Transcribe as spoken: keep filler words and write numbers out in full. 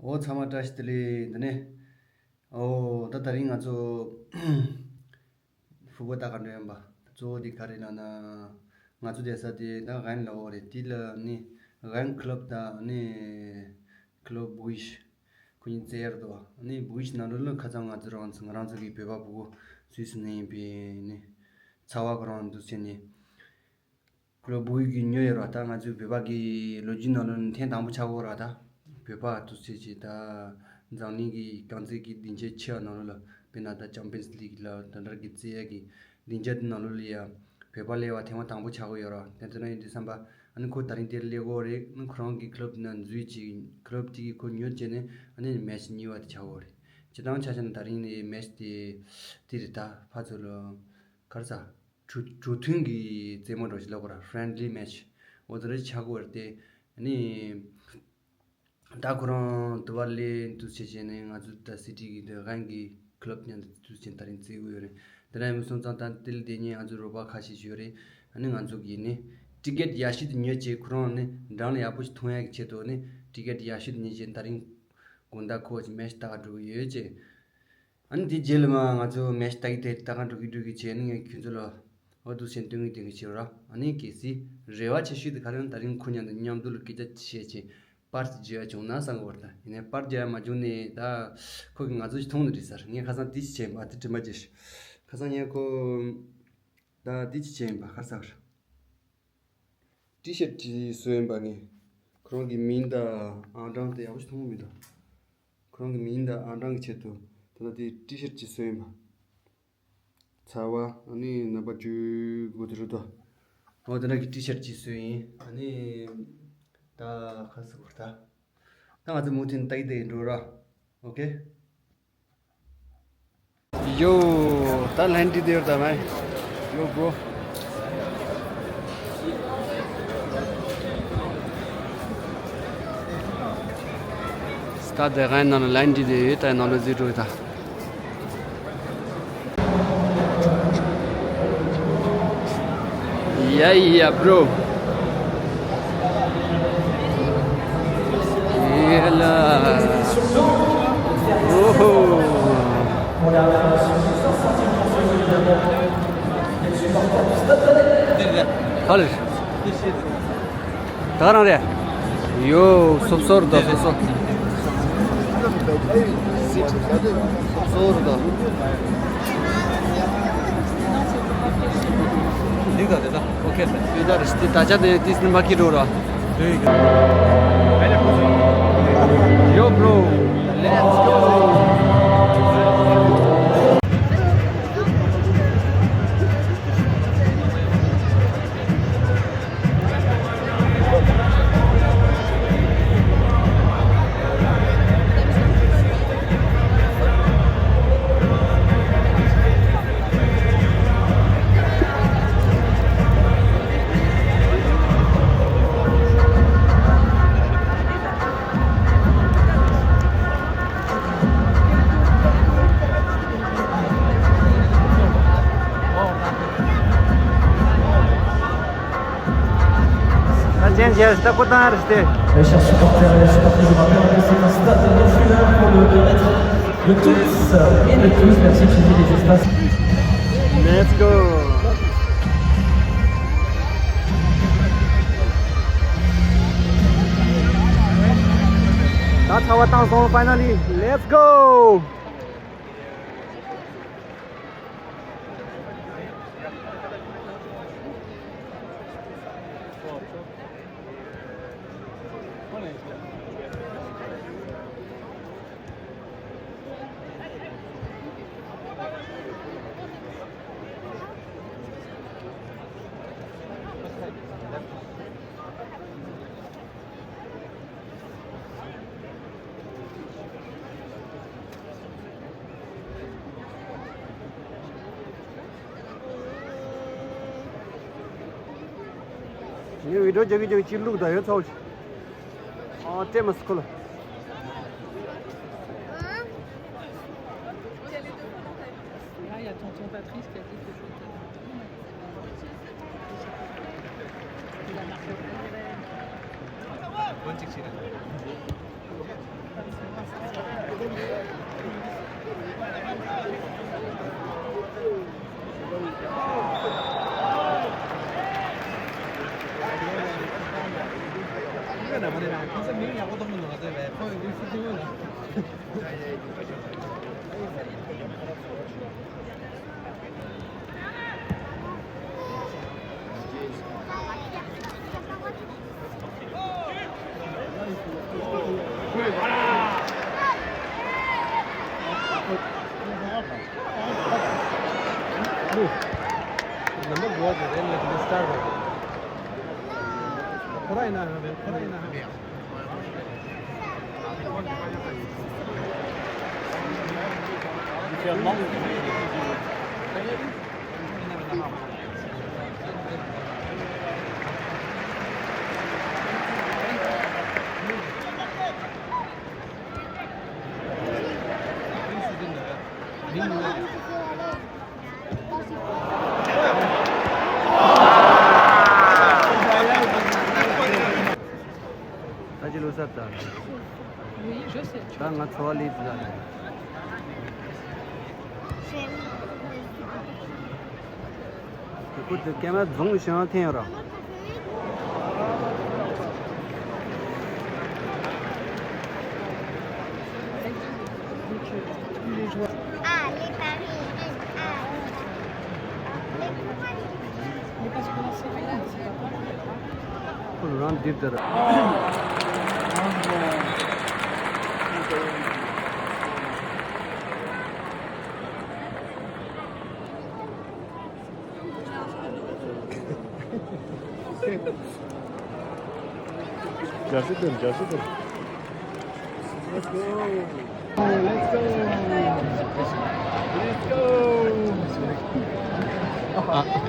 འོ་ཚང་མ་བཀྲ་ཤིས་བདེ་ལེགས། འདི་ནས་འོ་ད་དེ་རིང་ང་ཚོ་ཕུ་བོ་ད་ག་འགྲོ་ཡིན་པ། གཙོ་བོ་དེ་ག་རེ་ལབ་ན། ང་ཚོ་བསྡད་ས་དེ་ད་ཝན་ལ་འོ་རེད། དེ་ལ་ནི་ཝན་ཀླབ་དང་ནི་ཀླབ་བུ་ཡིཤ་ཁོ་གཉིས་རྩེ་ཡར་འདུག་ནི་བུ་ཡིཤ་ནང་ལོགས་ལ་ཁ་སང་ང་ཚོ་རང་ཚོ་ང་རང་ཚོ་གི་བོད་པ་ཕྲུ་གུ་སུད་སི་ནས་ཡིན་པའི་ནི་ཚ་བ་ཁོ་རང་འདུག་ཟེར་ནས། ཁོ་ལ་བོད་ཡིག་གི་ཉོ་ཡོད་ར། ད་ང་ཚོའི་བོད་པ་གི་ལོ་རྒྱུས་ནང་ལོགས་ནས་ཐེངས་དང་པོ་ཆགས་ཡོད་ར། ད་བོད་པ་ཐུག་ཚེ་ཆེ་ད་འཛམ་གླིང་གི་རྐང་རྩེད་ཀྱི་སྡིངས་ཆ་ཆེ་བ་ནང་ལོགས་ལ། དཔེར་ན་ད་ཅམ་པིན་སི་ལིག་ལ་དེ་འདྲ་གི་རྩེད་ཡ་གི་སྡིངས་ཆ་དེ་ནང་ལོགས་ལ་ཡ་བོད་པ་སླེབས་པ་ཐེངས་མ་དང་པོ་ཆགས་ཡོད་ར། དེ་ཚོ་ན་ཡིན་དུས་བསམ་པ། ཨ་ནི་ཁོ་དེ་རིང་དེར་སླེབས་ཡོད་རེད། ཨ་ནི་ཁོ་རང་གི་ཀླབ་ནང་འཛུལ་ཅིག་ཀླབ་དེ་གི་ཁོ་ཉོ་བྱས་ནས་ཨ་ནི་མེ་ཆི་གཉིས་པ་དེ་ཆགས་ཡོད་རེད། སྤྱིར་བཏང་ཆ་བཞག་ན་དེ་རིང་ནི་མེ་ཆི་དེ་དེ་རེད། ད་ཕར་ཚུར་ལ་ག་རེ་ཟ། གྲོས་གྲོས་མཐུན་གྱི་རྩེད་མོ་འདྲ་ཞིག་ལབ་དགོས་ར། ཕྲེན་ལི་མེ་ཆི་འོ་དེ་འདྲ་ཆགས་ཀྱི་ཡོད་རེད་དེ། ཨ་ནི་ད་ཁོ་རང་དུ་བ་ལེ་འདུག་བྱས་བྱས་ནས་ང་ཚོ་ད་སི་ཊི་གི་འདི་ཝན་གི་ཀླབ་མཉམ་དུ་འདུག་བྱས་དེ་རིང་རྩེ་གི་ཡོད་རེད། དེ་འདྲ་ཡིན་པ་སོང་ཙང་ད་དེ་ལ་དེ་ཉིན་ང་ཚོ་རོགས་པ་ཁ་ཤས་ཤིག་ཡོད་རེད། ཨ་ནི་ང་ཚོ་གི་ནི་ཊི་ཀེ་ཊི་ཡག་ཤོས་དེ་ཉོས་བྱས། ཁོ་རང་ནི་འགྲམ་ལ་ཡག་པོ་ཞིག་མཐོང་ཡག་གི་ཆེད་དུ་ནི་ཊི་ཀེ་ཊི་ཡག་ཤོས་དེ་ཉོས་བྱས་དེ་རིང་དགོང་དག་ཁོ་ཅིག་མེ་ཆི་ལྟ་ག་འགྲོ་གི་ཡོད་ཅེས། ཨ་ནི་དེ་རྗེས་ལ་མ་ང་ཚོ་མེ་ཆི་ལྟ་གི་དེ་ལྟ་ག་འགྲོ་གི་འགྲོ་གི་བྱས་ནས་ངས་ཁྱོད་ཚོ་ལ་འོ་འདུག་སེ་སྟོན་གི་སྟོན་གི་བྱེད་ར། ཨ་ནི་གལ་སྲིད་རེ་བ་ཆེ་ཤོས་དེ་ག་རེ་ཡིན་ན། དེ་རིང་ཁོ་མཉམ་དུ་མཉམ་དུ་ལ་སྐད་ཆ་བཤད་བྱས་པར་ཊི་བརྗེ་བ་བྱུང་ན་བསམ་གི་ཡོད་རེད། ད་ཡིན་ནའི་པར་ཊི་བརྗེ་བ་མ་བྱུང་ནས་ད་ཁོ་གིས་ང་ཚོ་ཞིག་མཐོང་ནི་རེད་ཟེར། ངས་ཁ་སང་དེ་ཅིག་བྱས་པ་དེ་དྲི་མ་བརྗེད་ཤག་ཁ་སང་ངས་ཁོ་ད་དེ་ཅིག་བྱས་ཡིན་པ་ག་རེ་ཟེར། ཊི་ཤར་ཊི་ཅིག་བཟོས་ཡིན་པ། ངས་ཁོ་རང་གི་མིང་དང་ཨང་གྲངས་དེ་ཡག་པོ་ཞིག་མཐོང་གི་མི་འདུག་ཁོ་རང་གི་མིང་དང་ཨང་གྲངས་ཀྱི་ཆེད་དུ་ད་ལྟ་དེ་ཊི་ཤར་ཊི་ཅིག་བཟོས་ཡིན་པ། ཚ་བ་ཨ་ནི་རྣམ་པ་བཅུ་དགུ་དེ་རུ་དོ། འོ་དེ་འདྲ་གི་ཊི་ཤར་ཊི་ཅིག་བཟོས་ཡིན། ཨ་ནི་ད་ག་རེ་ཟེར་དགོས་རེད། ད་ད་ང་ཚོ་མུ་མཐུད་ལྟ་གི་བསྡད་འགྲོ་ར། ཨོ་ཁེ། ཡོ། ད་ལན་ཏི་དེར་ད་མ། ཡོ་བོ། སྟ་དེ་ག་ནང་ལ་ལན་ཏི་དེ་ཡོད། ད་ནང་ལ་ཟི་འགྲོ་ད། Yeah, yeah, bro. Yeah, la. Oh. Allez. ད་རང་རེད། ཡོ། སོབ་སོབ་རེད་ད། སོབ་སོབ། སོབ་སོབ་རེད་ད། འདི་ད་འདི་ད། ཨོ་ཁེ་ད། འདི་ད་རེད། འདི་ད་ཆ་དེ་ཏིས་ནི་མ་ཁི་འགྲོ་ར། ཡོ་བྷྲོ། Let's go. Très chers supporters et les supporters du Grand Prix, c'est un stade de non-fumeur pour le bien-être de toutes et de tous. Merci de changer les espaces. Let's go. That's our town song finally. Let's go. ངའི་བི་ཌིའོ་རྒྱག་གི་རྒྱག་གི་ཅིག་བླུགས་དང་ཡོད་ཚོགས། ཨ་ལྟད་མོ་སྐོར་ལ། Là, il y a tonton Patrice qui a dit que c'était... Il a marqué. Bonne chick, chick. Number one, the rain like this star. Korai na, korai na. ད་ཅི་ལོ་སར་ད། Oui, je sais. ད་ང་ཚོ་བ་ལི་ཛ། ཁོ་ཚོ་ཀེ་མ་རྫོང་ཞིང་འཐེན་ཡོད་ར། Ah, les paris, ah. ཁོ་རང་འདིར་དེར། རྒྱ་སེ་དེར་རྒྱ་སེ་དེར། Let's go. Let's go. Let's go.